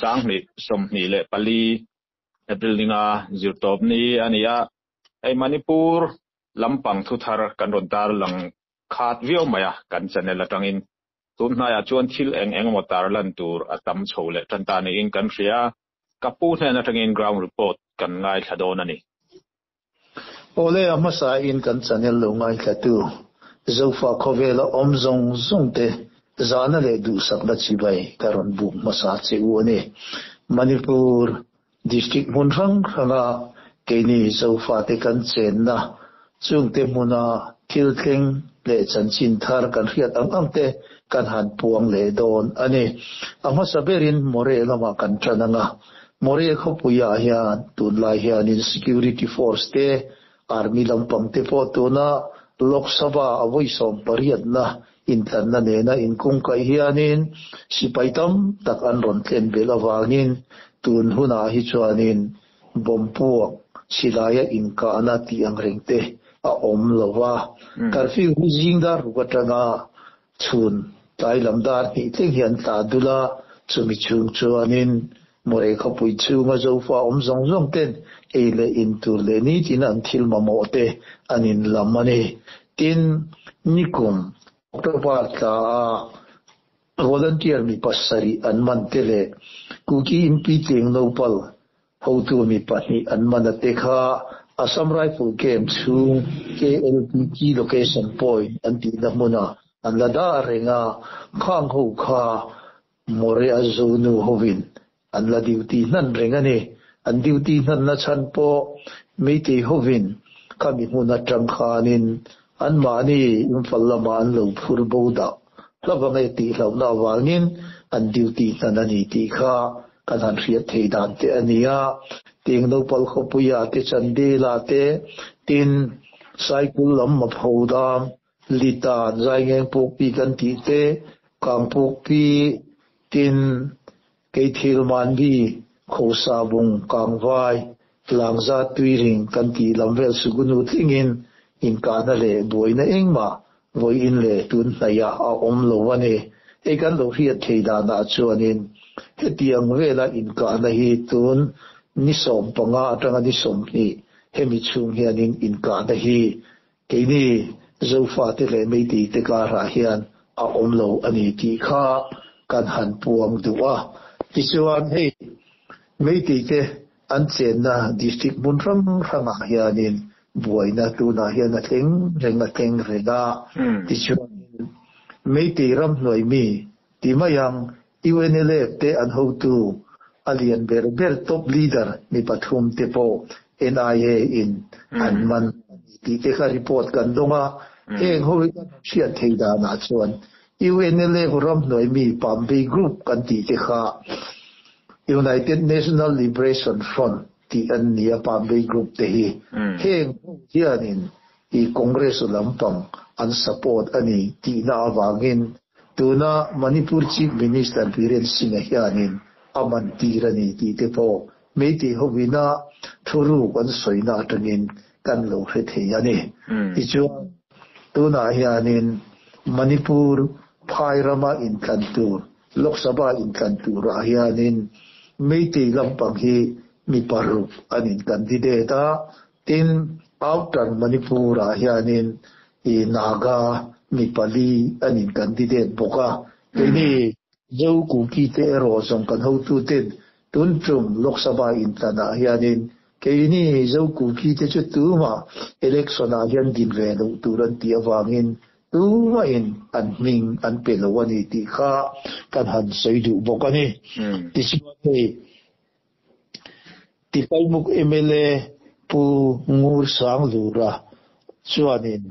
2024 April ninga zirtawp ni a ni a, hei Manipur lampang thuthar kan rawn tarlang khat viau mai a kan channel atangin. Tun hnaiah chuan thil eng eng emaw tarlan tur a tam chho leh tan ta niin kan hria a, ka pu hnen atangin ground report kan ngaithla dawn a ni. Awle, a hmasain kan channel lo ngaithlatu Zofa khawvela awm zawng zawng te zahna leh duhsakna chibai ka rawn buk hmasa che u a ni. Manipur District hmun hrang hranga keini Zofate kan chenna chungte hmuna thil thleng leh chanchin thar kan hriat ang ang te kan han puang leh dawn a ni. A hmasa berin Moreh lamah kan tan ang a, Moreh khawpuiah hian tunlai hianin Security Force te, Army lampang te pawh tuna Lok Sabha a vawi sawmpariatna Intlanna nena inkungkaih hianin sipai tam tak an rawn tlen belh avangin tun hunah hi chuanin bomb puak silaia inkahna tih ang reng te a awm lo va. Curfew hi zing dar ruk atanga chhun tlai lam dar hnih thleng hi an tla dul a, chumi chhung chuanin Mawrei khawpui chhunga Zofa awm zawng zawng ten ei leh in tur leh nitin an thil mamawh te an inlam a ni. Tin, nikum October tla a volunteer mi pasarih an man te leh Kuki Inpi Teng Nopal hotu mi pahnih an man a te kha Assam Rifle Camp chhung KLPT location point an tihna hmunah an la dah reng a, khang ho kha Mawre a zo nu hovin an la duty hnan reng a ni. An duty hnanna chhan pawh Meitei hovin khami hmun atang khanin anmahni Imphal lamah an lo phur bo dah hlauh ange tih hlauhna avangin an duty hnan a ni tih kha kan han hriat thei dan te a ni a. Teng Nopal khawpuia te Chandela te tin Saikul lam Mapho dam Litan, Zaingeng pukpi kan tih te, Kang pukpi, tin, Keithil Manbi, Khosa bung, Kangvai, Langza Tuiring kan tih lam vel Sugunu tlingin inkahna leh buaina engmah vawiin leh tun hnaihah a awm lo a ni. Hei kan lo hriat thei danah chuanin hetiang vela inkahna hi tun ni 15 atanga ni 20 hemi chhung hianin inkahna hi Keini Zofate leh Meitei te karah hian a awm lo a ni tih kha kan han puang duh a. Tichuan hei Meitei te an chenna district hmun hrang hrangah hianin buaina tunah hian a thleng reng a thleng reng a. Tichuanin Meitei ramhnuai mi ti mai ang UNLF te an hotu a lian ber ber top leader mi pathum te pawh NIA in an man a ni tih te kha report kan dawng a, heng ho hi kan hriat thei danah chuan UNLF ramhnuai mi Pambei group kan tih te kha United National Liberation Front tih an ni a Pambei group te hi heng ho hianin i Congress lampang an support a ni tihna avangin Tuna Manipur Chief Minister Biren Singh-a hianin a man tir a ni tih te pawh Meitei hovina thuruk an sawina atangin kan lo hre thei a ni. Tichuan, tunah hianin Manipur phai rama intlan tur, Lok Sabha intlan turah hianin Meitei lampang hi mi paruk an in-candidate a, Tin, Outer Manipur-ah hianin i Naga mi pali an in-candidate bawk a. Keini Zo Kuki te erawh zawng kan hotuten tun tum Lok Sabha intlanah hianin keini Zo Kuki te chu tumah election-ah hian din ve loh tur an tih avangin tumahin an hming an pe lo a ni tih kha kan han sawi duh bawk a ni. Tichuan hei. Tipaimuk mla Pu Ngur Sanglura chuanin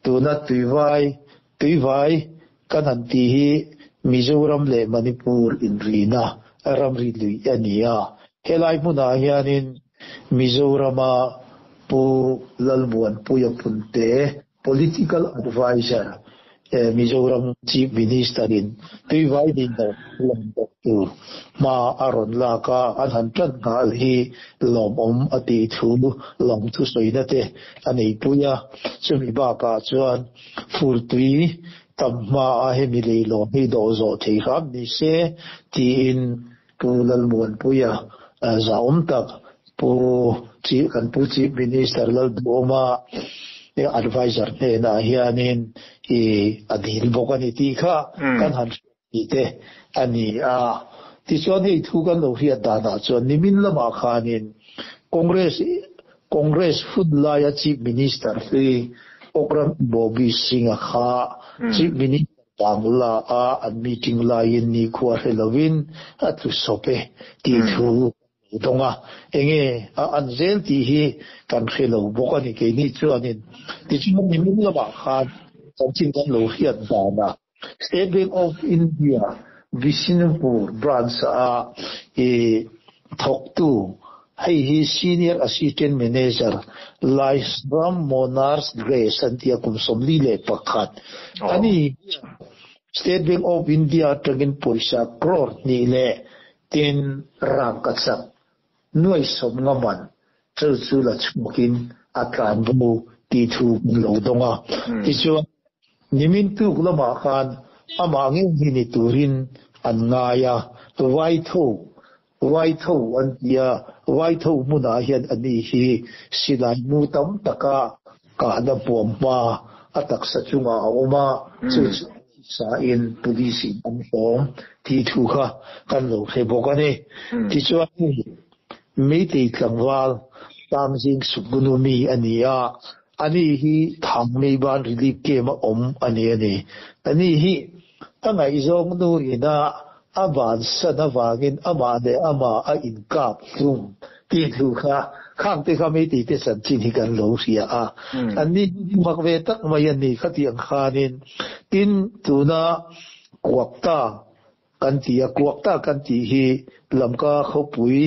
tuna Tuivai, Tuivai kan han tih hi Mizoram leh Manipur inrina ramri lui a ni a. Helai hmunah hianin Mizorama Pu Lalmuanpuia Punte Political Adviser, Mizoram Chief Minister in Tuivai din lo lawm bawk tur hma a rawn lak a, an han tan nghal hi lawmawm a tih thu lawm thusawina te a neipui a. Chumi bakah chuan furtui tam hma a hemi leilawm hi dawh zawh thei hram ni se tiin. Pu Lalmuanpuia zahawm tak Pu kan Pu Chief Minister Lalduhawma advisor hnenah hianin i a dil bawk a ni tih kha kan han hriat tih te a ni a. Tichuan hei thu kan lo hriat danah chuan nimin lamah khanin Congress Congress hun laia Chief Minister hlui Okram Bobby Singh-a kha Chief Minister Bangla a an meeting laiin nikhua hre lovin a tlu sawp e tih thu kan lo dawng a, enge a an zel tih hi kan hre lo bawk a ni keini chuanin. Tichuan nimin lamah khan chanchin kan lo hriat danah State Bank of India Bishnupur branch a i thawktu hei hi Senior Assistant Manager Laishram Monarch Grace an ti a kum 41 ani hian State Bank of India atangin pawisa crore hnih leh tin rangkachak nuai sawmnga man chu chu la chhuakin a tlan bo tih thu kan lo dawng a. Tichuan, nimin tuk lamah khan amah ngei hi ni turin an ngai a, Vaitho, Vaitho an ti a, Vaitho hmunah hian ani hi silai mu tam taka kahna hmuamhma a taksa chungah a awm a, chu chu a thisain police in an hlawm tih thu kha kan lo hre bawk a ni. Tichuan hei Meitei tlangval Tangzing Sukgunu mi a ni a, ani hi Thangmeiban Relief Camp a awm a ni a ni. Ani hi a ngaihzawng nu ina a bansan avangin amah leh amah a inkap hlum tih thu kha khang te kha Meitei te chanchin hi kan lo hria a. Anni hi mak ve tak mai a ni khatiang khanin. Tin, tuna Kuakta kan ti a, Kuakta kan tih hi Lamka khawpui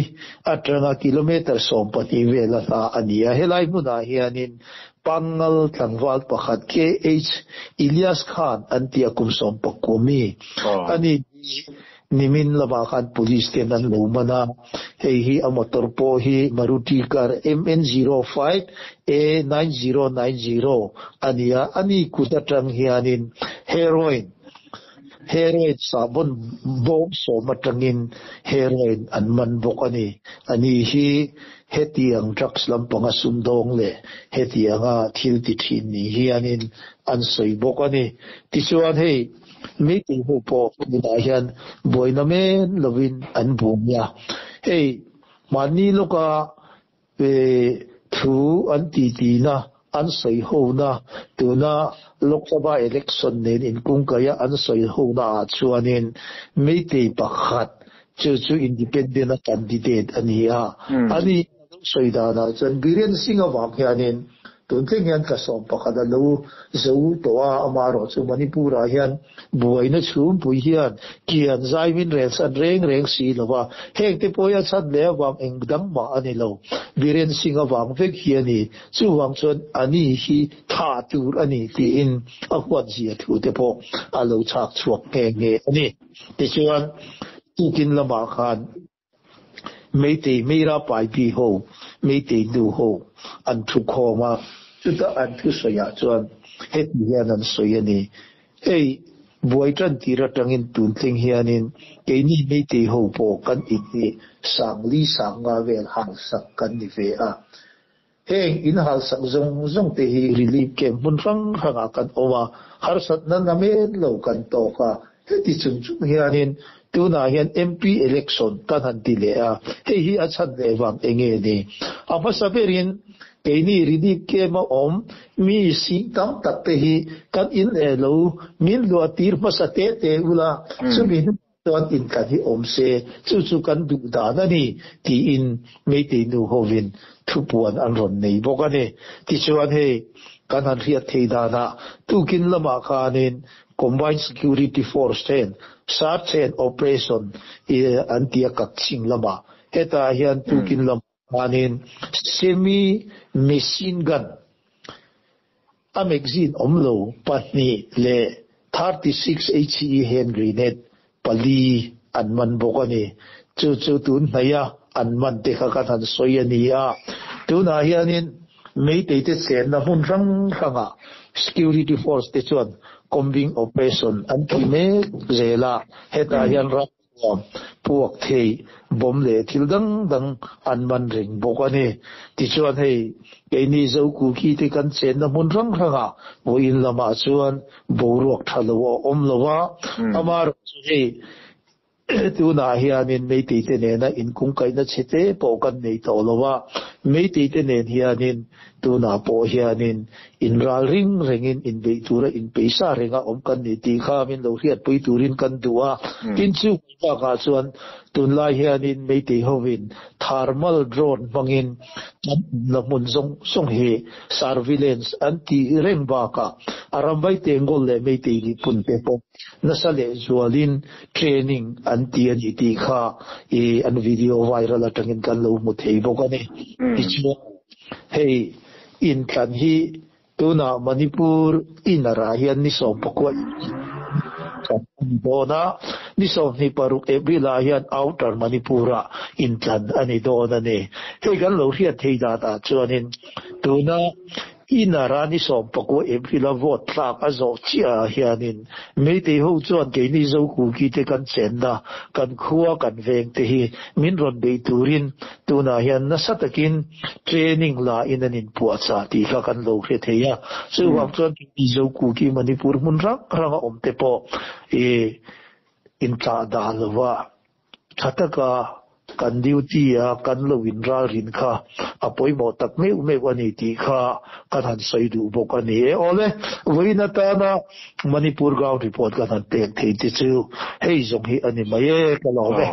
atanga kilometre 12 vel a hla a ni a. Helai hmunah hianin Pangal tlangval pakhat KH Ilyas Khan an ti a, kum 19 mi a ni hi nimin lamah khan police ten an lo man a. Hei hi a motor pawh hi Maruti car MN05 A9090 a ni a, ani kut atang hianin heroin Heroin sahbawn bawm sawm atangin heroin an man bawk a ni. Ani hi hetiang drugs lampanga sumdawng leh hetianga thil ti thin ni hianin an sawi bawk a ni. Tichuan hei meeting ho pawh tunah hian buaina men lovin an bum a. Hei mahni lawka Thu an titina, an sawi hona, tuna Lok Sabha election nen inkungkaia an sawi hona ah chuanin Meitei pakhat chu chu independent a candidate a ni a. Ani a lo sawi danah chuan Biren Singh avang hianin tun thleng hian ka 11 a lo zo tawh a, amaherawhchu Manipur ah hian Buaina chhungpui hian kian zai min relsan reng reng si lo va, heng te pawh hi a chhan leh avang eng dang mah a ni lo. Biren Singh avang vek hi a ni. Chuvang chuan a ni hi tha tur a ni tiin a huat zia thu te pawh a lo chhak chhuak nghe nghe a ni. Tichuan, tukin lamah khan Meitei Meira Paipi ho, Meitei nu ho an thu khawm a, chutah an thusawiah chuan heti hian an sawi a ni, Hei, buai tan tir atangin tun thleng hianin keini Meitei ho pawh kan in hi sangli sanga vel hausak kan ni ve a. Heng in halsak zawng zawng te hi relief camp hmun hrang hrangah kan awm a, harsatna namen lo kan tawk a, heti chung chung hianin tunah hian MP election kan han ti leh a, hei hi a chhan leh vang enge ni? A hmasa berin keini relief camp a awm mi sing tam tak te hi kan in leh lo min luah tir hmasa teh teh ula, chumi hnu Chuan inkhat hi awm se, chu chu kan duh dan a ni, tiin Meitei nu hovin thupuan an rawn nei bawk a ni. Tichuan hei kan han hriat thei danah tukin lamah khanin Combined Security Force ten Search and Operation an ti a Kakching lamah. Hetah hian tukin lamah khanin Semi Machine Gun A magazine awm lo pahnih leh 36 HE hand grenade pali an man bawk a ni. Chu chu tun hnaia an man te kha kan han sawi a ni a. Tunah hianin Meitei te chenna hmun hrang hrangah security force te chuan combing operation an ti mek zel a, hetah hian ram. puak thei bomb leh thil dang dang an man reng bawk a ni. Tichuan hei keini Zokuki te kan chenna hmun hrang hrangah vawiin lamah chuan boruak tha lo a awm lo a, amaherawhchu hei Tunah hianin Meitei te nena inkungkaihna chhe te pawh kan nei tawh lo a, Meitei te nen hianin tunah pawh hianin inral ring rengin inbeih tura inpeisa renga awm kan ni tih kha min lo hriatpui turin kan duh a. Tin, chu bakah chuan tunlai hianin Meitei hovin thermal drone hmangin kan awmna hmun zawng zawng hi surveillance an tih reng bakah a ramvai tengkawl leh Meitei lipun te pawh Nasa leh zualin training an ti a ni tih kha i an video viral atangin kan lo hmu thei bawk a ni. Tichuan hei inthlan hi tunah Manipur inarah hian ni 19 inthlan a ni dawn a, ni 26 April ah hian Outer Manipur ah inthlan a ni dawn a ni. Hei kan lo hriat thei danah chuanin tuna Inara ni 19 April a vote tlak a zawh chiah ah hianin Meitei ho chuan keini Zokuki te kan chenna, kan khua kan veng te hi min rawn beih turin tunah hian nasa takin training la in an inpuahchah tih kha kan lo hre thei a. Chuvang chuan keini Zokuki Manipur hmun hrang hranga awm te pawh i intlah dah lova Tha taka kan duty a kan lo in ralrin kha a pawimawh tak meuh meuh a ni tih kha kan han sawi duh bawk a ni e. Awle, vawiin atana Manipur ground report kan han pek thei te chu hei zawng hi a ni mai e, ka lawm e.